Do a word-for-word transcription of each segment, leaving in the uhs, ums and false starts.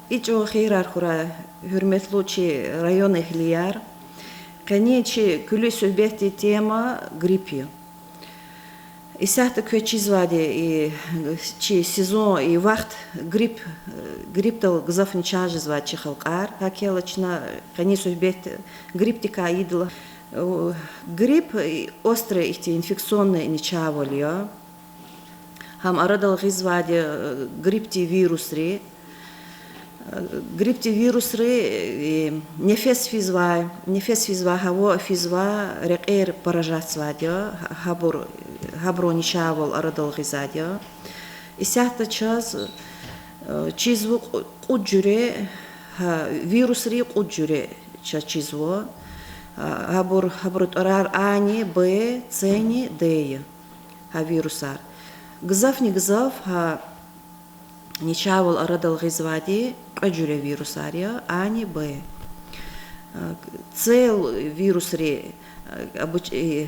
И чӀаван хийирар хьурай, гьуьрметлу чи районэгьлияр. Къенин чи куьлуь суьгьбетдин тема грипп я. Исятда квез чизвайди, и чи сезон, и вахт грипп, гриппдал гзаф начагъ жезвай чи халкьар. ГьакӀ хьайила чна къенин суьгьбет гриппдикай ийидайла. Грипп острый ихьтин инфекционный начагъвал я. Гьам арадал гъизвайди гриппдин вирусри. Гриппдин вирусри нефес физвай, нефес физвай, гьава физвай рекьер поражатьзавайди я, гьабур, гьабурун начагъвал арадал гъизвайди я. Исятда чаз чизва кьу-, кьуд жуьре, гьа, вирусри кьуд жуьре чаз чизва. Гьабур, гьабурун тӀварар А-ни, Б, С-ни, Д я. Гьа вирусар. Гзафни-гзаф гьа начагъвал арадал гъизвайди кьве жуьре вирусар я, А-ни, Б. С вирусри, абуч-,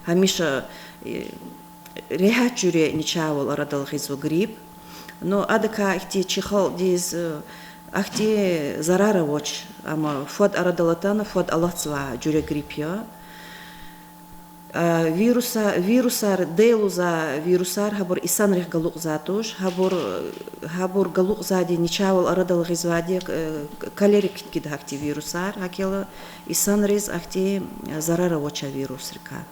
гьамиша регьят жуьре начагъвал арадал гъизва грипп. Ну, адакай ихьтин чи халкьдиз ахьтин зарар авач, амма фад арадал атана, фад алатзавай жуьре грипп я. Вируса-, вирусар, Д лугьузвай вирусар, гьабур инсанрихъ галукьзавайди туш, гьабур, гьабур галукьзавайди начагъвал арадал гъизвайди, калерик кидкида гьахьтин вирусар, гьакӀ хьайила инсанриз ахьтин зарар авач а вирусрикай.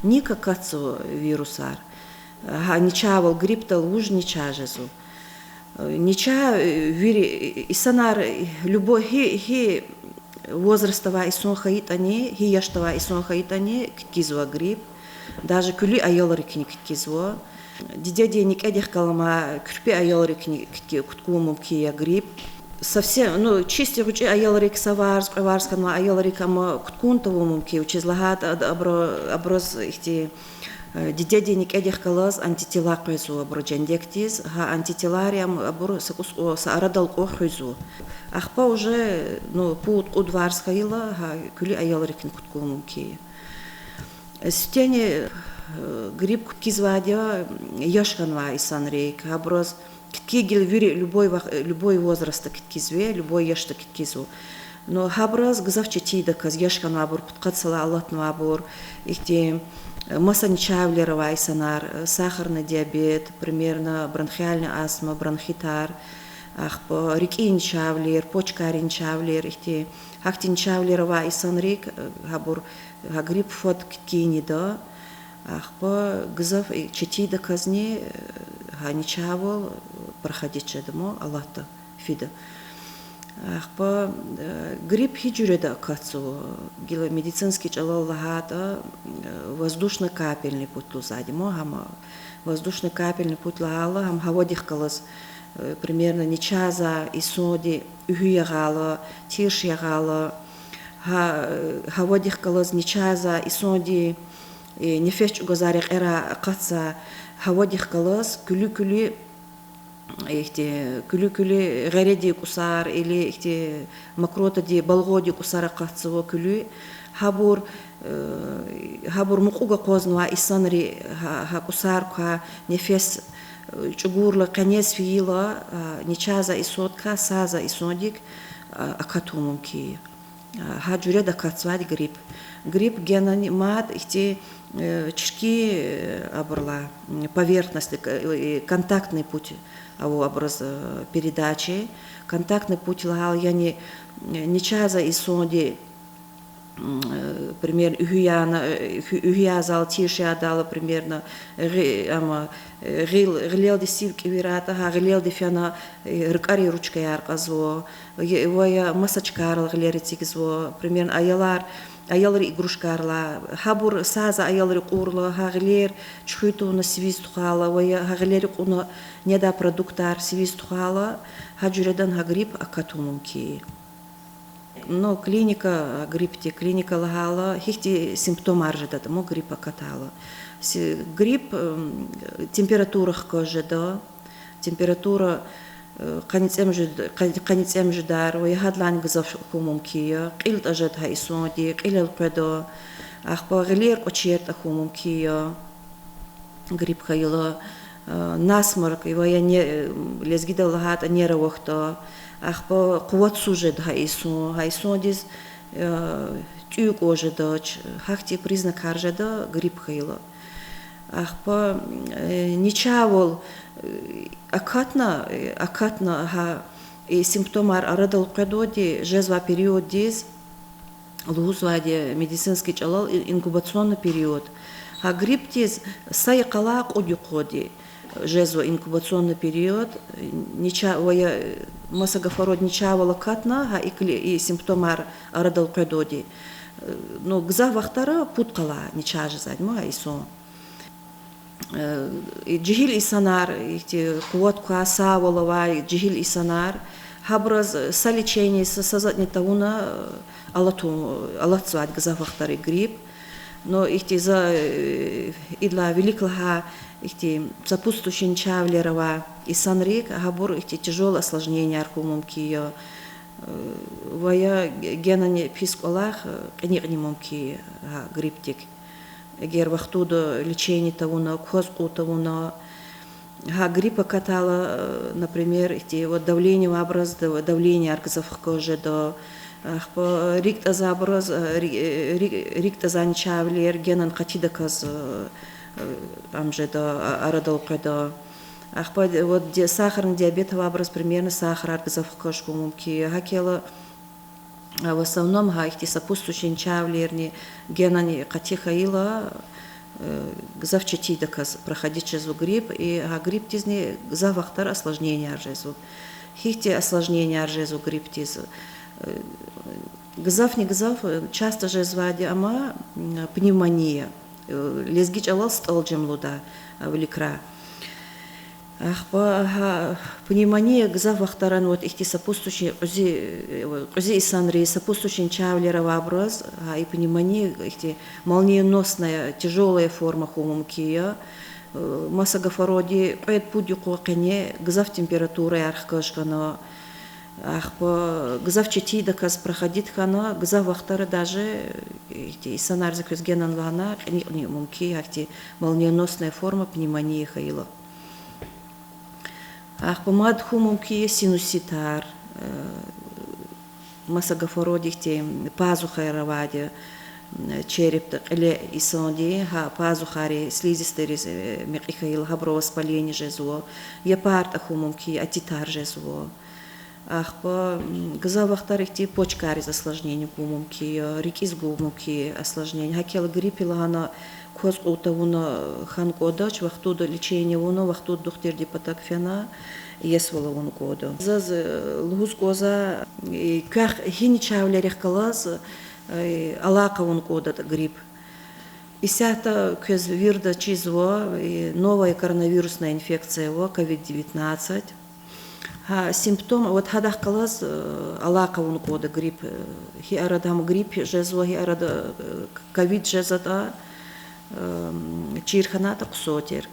НИК акатзава вирусар. Гьа начагъвал гриппдал вуж начагъ жезва? Начагъ вири инсанар, любой гьи, гьи возрастда авай инсан хьайитӀани, гьи яшда авай инсан хьайитӀани кидкизва грипп. Даже куьлуь аялрикни кидкизва. Дидедин некӀедихъ галай куьрпе аялрикни кидки-, куткун мумкин я грипп. Совсем, ну, чисти гъвечӀи аялрик, са варз, кьве варз хьанвай аялрик ам куткун тавун мумкин я, вучиз лагьайтӀа ад-, абуру-, абуруз ихьтин дидедин некӀедихъ галаз антитела къвезва абурун жендекдиз, гьа антителари ам абур са кӀус кьван, са арадал кьван хуьзва. Ахпа уже, ну, пуд-кьуд варз хьайила, гьа куьлуь аялрикни куткун мумкин я. Сифтени грипп кидкизвайди я яш хьанвай инсанрик, гьабуруз кидкин гила вири любой вах-, любой возрастда кидкизва, любой яшда кидкизва. Ну, гьабуруз гзаф четиндаказ, яш хьанвайбур, пудкъад йисалай алатнавайбур, ихьтин маса начагъвилер авай инсанар, сахарный диабет, примерно бронхиальная астма, бронхитар, ахпа рикӀин начагъвилер, почкайрин начагъвилер, ихьтин, гьахьтин начагъвилер авай инсанрик гьабур гьа грипп фад кидкин ийида, ахпа гзаф четиндаказни гьа начагъвал проходить жеда, ма алатда фида. Ахпа грипп гьи жуьреда акатзава, гила медицинский чӀалал лагьайтӀа, воздушно-капельный путь лугьузвайди, ма гьам, воздушно-капельный путь лагьайла, гьам гьавадихъ галаз, примерно, начагъзавай инсанди уьгьуь ягъайла, тирш ягъайла, гьа, гьавадихъ галаз начагъзавай инсанди нефес чӀугвазвай рекьерай акъатзавай гьавадихъ галаз куьлуь-куьлуь, ихьтин, куьлуь-куьлуь гъередин кӀусар или ихьтин мокротадин, балгъандин кӀусар акъатзава куьлуь. Гьабур, гьабур мукьув акъвазнавай инсанри гьа, гьа кӀусар квай нефес чӀугурла, къенез фейила, начагъзавай инсандикай сагъзавай инсандик акатун мумкин я. Гьа жуьреда акатзавайди грипп. Грипп генани мад ихьтин чиркин, абурулай, поверхностный, контактный путь ава абуруз передачи. Контактный путь лагьайла, яни начагъзавай инсанди, примерно, уьгьуь яна, уьгьуь язавайла, тирш ядайла, примерно, гъи-, ама, гъил-, гъилелди сив кӀевирайтӀа, гьа гъилелди фена рикӀерин ручкаяр кьазва, ва я маса чкайрал гъилер эцигзава, примерно, аялар, аялрин игрушкайрилай, гьабур сагъзавай аялри кьурла, гьа гъилер чуьхуьн тавуна сивиз тухвайла, ва я гьа гъилери кьуна недай продуктар сивиз тухвайла, гьа жуьредани гьа грипп акатун мумкин я. Ну, клиника, гриппдин клиника лагьайла, гьихьтин симптомар жедатӀа, ма грипп акатайла. Грипп температура хкаж жеда, температура къанни цӀемуьжуьд-, къанни цӀемуьжуьдар ва я гьадалайни гзаф хьун мумкин я, кьил тӀа жеда гьа инсанди, кьил элкъведа, ахпа гъилер кӀвачертӀа хьун мумкин я. Грипп хьайила, насморк, ва я не-, лезгидал лагьайтӀа нерв авахьда, ахпа къуватсуз жеда гьа инсан, гьа инсандиз тӀуьн кӀан жедач, гьахьтин признакар жеда грипп хьайила. Ахпа начагъвал акатна, акатна гьа и симптомар арадал къведалди жезвай периоддиз лугьузвайди медицинский чӀалал инкубационный период. Гьа гриппдиз са йикъалай кьуд юкъуди жезва инкубационный период, нача-, ва я маса гафаралди начагъвал акатна, гьа и кли-, и симптомар арадал къведалди. Ну, гзаф вахтара пуд йикъалай начагъ жезвайди я гьа инсан. Жегьил инсанар, ихьтин къуват квай, сагъвал авай жегьил инсанар, гьабуруз са лечение, са, са затӀни тавуна, алатун-, алатзавайди гзаф вахтара грипп. Но ихьтин за, идалай вилик лагьай, ихьтин сопутствующий начагъвилер авай инсанрик, гьабур ихьтин тяжёлый осложненияр хьун мумкин я, ва я генани пис кӀвалах кьиникьни мумкин я гьа гриппдик. Эгер вахтунда лечение тавуна, кваз кьун тавуна, гьа грипп акатайла, например, ихьтин вот давление авайбуруз дав-, давленияр гзаф хкаж жеда, ахпа рикӀ тӀазвайбуруз, ри-, ри-, рикӀ тӀазвай начагъвилер генани къатидаказ ам жеда, арадал къведа. Ахпа вот ди-, сахарный диабет авайбуруз примерно сахарар гзаф хкаж хьун мумкин я. ГьакӀ хьайила, в основном гьа ихьтин сопутствующий начагъвилерни генани къати хьайила, гзаф четиндаказ проходить жезва грипп, и гьа гриппдизни гзаф вахтара осложненияр жезва. Гьихьтин осложненияр жезва гриппдиз? Гзафни гзаф, часто жезвайди ама пневмония, лезги чӀалал стӀал жемлудай виликра. Ахпа гьа пневмония гзаф вахтара вот ихьтин сопутствующий кьуьзуь, кьуьзуь инсанри, сопутствующий начагъвилер авайбуруз, гьа и пневмония ихьтин молниеносная, тяжёлая форма хьун мумкин я. Маса гафаралди кьвед-пуд юкъуз къене гзаф температураяр хкаж хьана, ахпа гзаф четиндаказ проходить хьана, гзаф вахтара даже ихьтин инсанар, за квез генани лагьана, кьиникьни мумкин я гьахьтин молниеносная форма пневмонии хьайила. Ахпа мад хьун мумкин я синуситар, маса гафаралди ихьтин пазухаяр авайди, черепда кьиле инсандин, гьа пазухайри, слизистыйриз мекьи хьайила, гьабуру воспаление жезва, япар тӀа хьун мумкин я, отитар жезва. Ахпа гзаф вахтара ихьтин почкайриз осложнение гун мумкин я, рикӀиз гун мумкин я осложнение. ГьакӀ хьайила грипп лагьана кваз кьун тавуна хьана кӀандач, вахтунда лечение авуна, вахтунда духтурдин патав фена, иесивал авун кӀанда. Заз лугьуз кӀанзава, квехъ гьи начагъвилерихъ галаз алакъа авун кӀандатӀа грипп. Исятда квез вирида чизва новая коронавирусная инфекция ва ковид девятнадцать. Гьа симптом, вот гьадахъ галаз алакъа авун кӀанда грипп, гьи арада гьам грипп жезва, гьи арада ковид жезватӀа, чир хьанатӀа хъсан тир.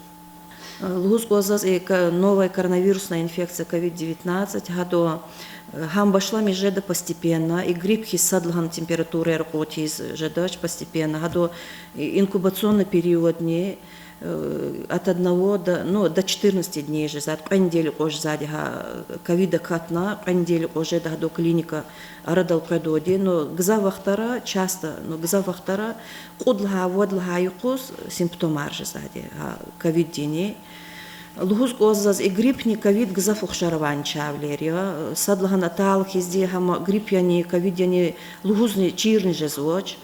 Лугьуз кӀанзава заз, новая коронавирусная инфекция ковид девятнадцать, гьада гьам башламиш жеда постепенно, и грипп хьиз садлагьана температураяр кьван тийиз жедач постепенно, гьада инкубационный периодни от одного до, ну, до четырнадцати дней жезва, кьве неделя кьван жезвайди гьа, ковид акатна кьве неделя кьван жеда гьада клиника арадал къведалди, ну, гзаф вахтара часто, ну, гзаф вахтара кьуд лагьай, вад лагьай юкъуз симптомар жезвайди гьа ковиддини. Лугьуз кӀанзава заз, и гриппни ковид гзаф ухшар авай начагъвилер я. Садлагьана атайла хьиз, гьам грипп яни, ковид яни лугьузни чирни жезвач.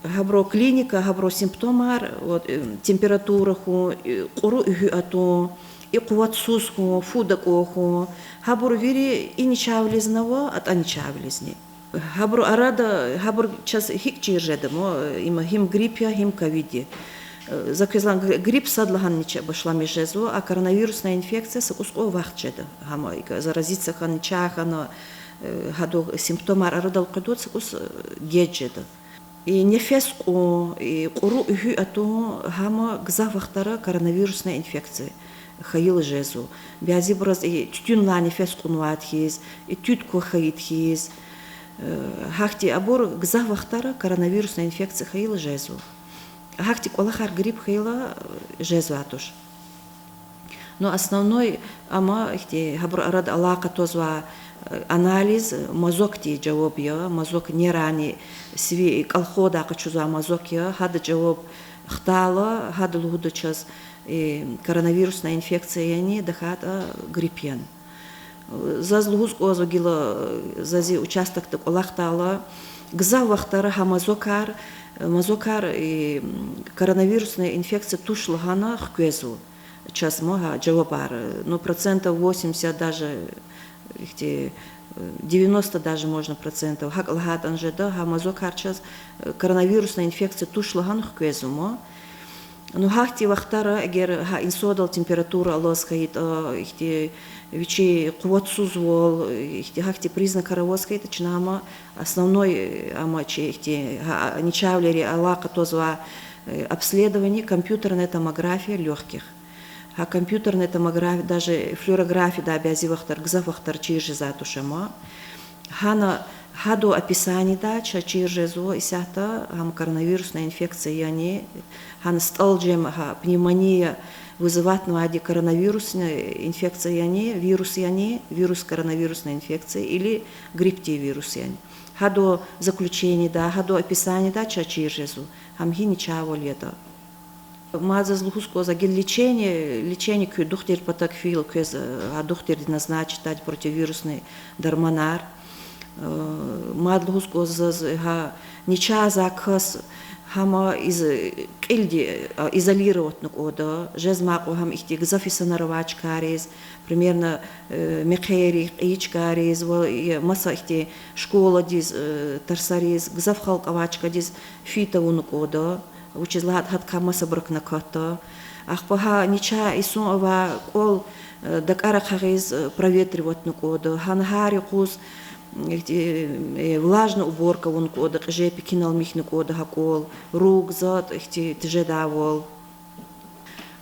Гьабурун клиника, гьабурун симптомар, вот, температура хьун, кьуру уьгьуь атун, и къуватсуз хьун, фу дакӀан хьун, гьабур вири и начагъвилизни ва атӀа начагъвилизни. Гьабурун арада, гьабур чаз гьикӀ чир жеда, ма, им гьим грипп я, гьим ковид я. За квез лагьана, грипп садлагьана начагъ башламиш жезва, а коронавирусная инфекция са кӀус кьван вахт жеда. Гьам заразиться хьана, начагъ хьана, гьадан симптомар арадал къведалди са кӀус геж жеда. И нефес кьун, и кьуру уьгьуь атун, гьам гзаф вахтара коронавирусная инфекция хьайила жезва. Бязибуруз и туьтуьнлай нефес кьунвайди хьиз, и туьд квахьайди хьиз, гьахьтин абур гзаф вахтара коронавирусная инфекция хьайила жезва. Гьахьтин кӀвалахар грипп хьайила жезвай туш. Ну, основной, амма ихьтин гьабур арада алакъа твазвай, э, анализ, э, мазокдин жаваб я, мазок нерани сивин кӀалходай къачузвай мазок я, гьадан жаваб хтайла, гьада лугьуда чаз, э, коронавирусный инфекция яни, тахьайтӀа грипп яни. Заз лугьуз кӀанзава гила, за зи участокда кӀвалахдайла, гзаф вахтара гьа мазокар, мазокар, и, коронавирусная инфекция туш лагьана хквезва. Чаз ма гьа жавабар, ну, процентов восемьдесят даже, ихьтин, девяносто даже можно процентов, гьакӀ лагьайтӀани жеда, гьа мазокар чаз коронавирусная инфекция туш лагьана хквезва ма. Ну, гьахьтин вахтара, эгер гьа инсандал температура алаз хьайитӀа, ихьтин вичи къуватсузвал, ихьтин гьахьтин признакар аваз хьайитӀа, чна ама основной, ама чи ихьтин гьа начагъвилери алакъа твазвай, э, обследование, компьютерная томография лёгких. Гьа компьютерная томография, даже флюорографиядай бязи вахтара, гзаф вахтара чир жезвай туш ама. Гьана, гьадан описаниеда чаз чир жезва исятда гьам коронавирусная инфекция яни, гьана стӀал жем гьа пневмония вызыватьнавайди коронавирусная инфекция яни, вирус яни, вирус коронавирусной инфекции или гриппдин вирус яни. Гьадан заключениеда, гьадан описаниеда чаз чир жезва, гьам гьи начагъвал ятӀа. Мад заз лугьуз кӀанзава гила лечение, лечение куь духтурдин патав фейила квез, э, гьа духтурди назначить ийида противовирусный дарманар. Э, мад лугьуз кӀанзава заз, гьа начагъзавай кас гьама из-, кьилди, э, изолировать авуна кӀанда, жезмай кьван гьам ихьтин гзаф инсанар авай чкайриз, примерно, э, мехъерик, кьейи чкайриз, ва, э, маса ихьтин школадиз, э, тарсариз, гзаф халкь авай чкадиз фин тавуна кӀанда. Вучиз лагьайтӀа гьадакай масабурукай акатда. Ахпа гьа начагъ инсан авай кӀвал, э, дакӀара хъийиз, э, проветривать авуна кӀанда. Гьана гьар юкъуз, э, влажная уборка авуна кӀанда, кьиже пекинал михьна кӀанда гьа кӀвал, руг, затӀ, ихьтин тежедайвал.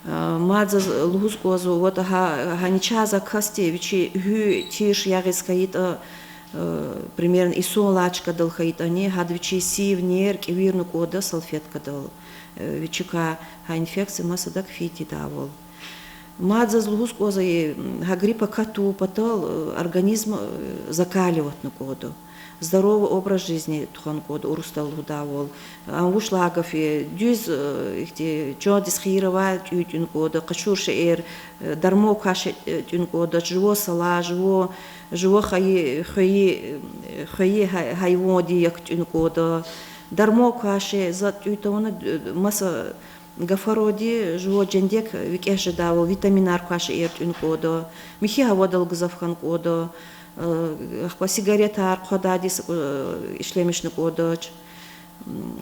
Э, мад заз лугьуз кӀанзава, вот гьа, гьа начагъзавай касди вичи гьуьл, тиш ягъиз хьайитӀа, э, примерно инсан алай чкадал хьайитӀани, гьада вичин сив, нер кӀевирна кӀанда салфеткадал. Э, вичикай гьа инфекция масадак фейи тийидайвал. Мад заз лугьуз кӀанзава, э, гьа грипп акатун патал, э, организм, э, закаливать авуна кӀанда. Здоровый образ жизни тухвана кӀанда урусдал лугьудайвал. Ам вуч лагьай гаф я, дуьз, э, ихьтин чандиз хийир авай тӀуьн тӀуьна кӀанда, къачур шейэр, э, дарман квай шей, э, тӀуьна кӀандач, жуван сала, жуван, жуван хайи, хвейи, э, хвейи гьай-, гьайвандин як тӀуьна кӀанда. Дарман квай шей, затӀ тӀуьн тавуна, э, маса гафаралди жуван жендек викӀегь жедайвал, витаминар квай шейэр тӀуьна кӀанда. Михьи гьавадал гзаф хьана кӀанда. Э, ахпа сигаретар, хъвададиз, э, ишлемишна кӀандач.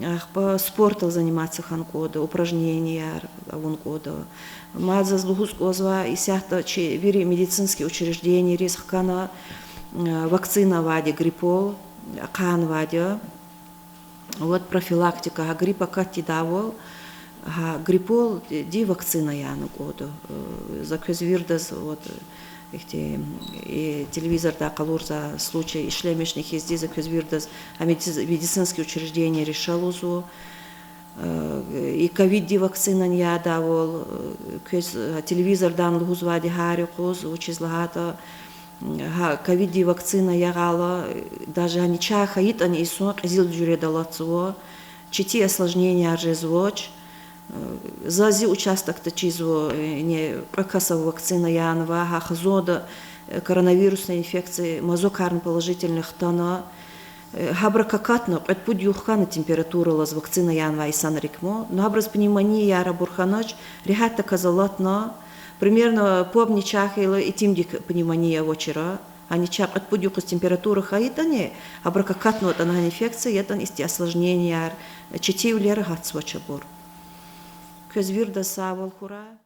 Ахпа спортдал заниматься хьана кӀанда, упражненияр авуна кӀанда. Мад заз лугьуз кӀанзава, исятда чи вири медицинский учреждениейриз хкана, э, вакцина авайди гриппал, ахъайнавайди я. Вот профилактика, гьа грипп акат тийидайвал, гьа гриппалди вакцина яна кӀанда. Э, за квез виридаз, вот, ихьтин, и телевизордай къалурзавай случай ишлемишна хьизди, за квез виридаз, а медици-, медицинский учреждениейриз ша лугьузва. Э, и ковиддин вакцинани ядайвал, э, квез, э, телевизордани лугьузвайди гьар юкъуз, вучиз лагьайтӀа, гьа ковиддин вакцина ягъайла, даже гьа начагъ хьайитӀани инсан кьезил жуьреда алатзава, четин осложненияр жезвач. Э, за зи участокда чизва, э, ни кьве касав вакцина янава, гьа хизанда, э, коронавирусный инфекция, мазакарни положительный хтана. Э, гьабурукай акатна, кьвед-пуд югъ хьана температура алаз вакцина янавай инсанрик ма. Ну, гьабуруз пневмонияяр абур хьанач, регьят таказ алатна. Примерно паб начагъ хьайила итимдик пневмония авачир. Гьа начагъ кьвед-пуд юкъуз температура хьайитӀани, гьабурукай акатнаватӀани гьа инфекция, ятӀани ихьтин осложненияяр, четинвилер гьатзавач абур. Квез виридаз сагъвал хьурай.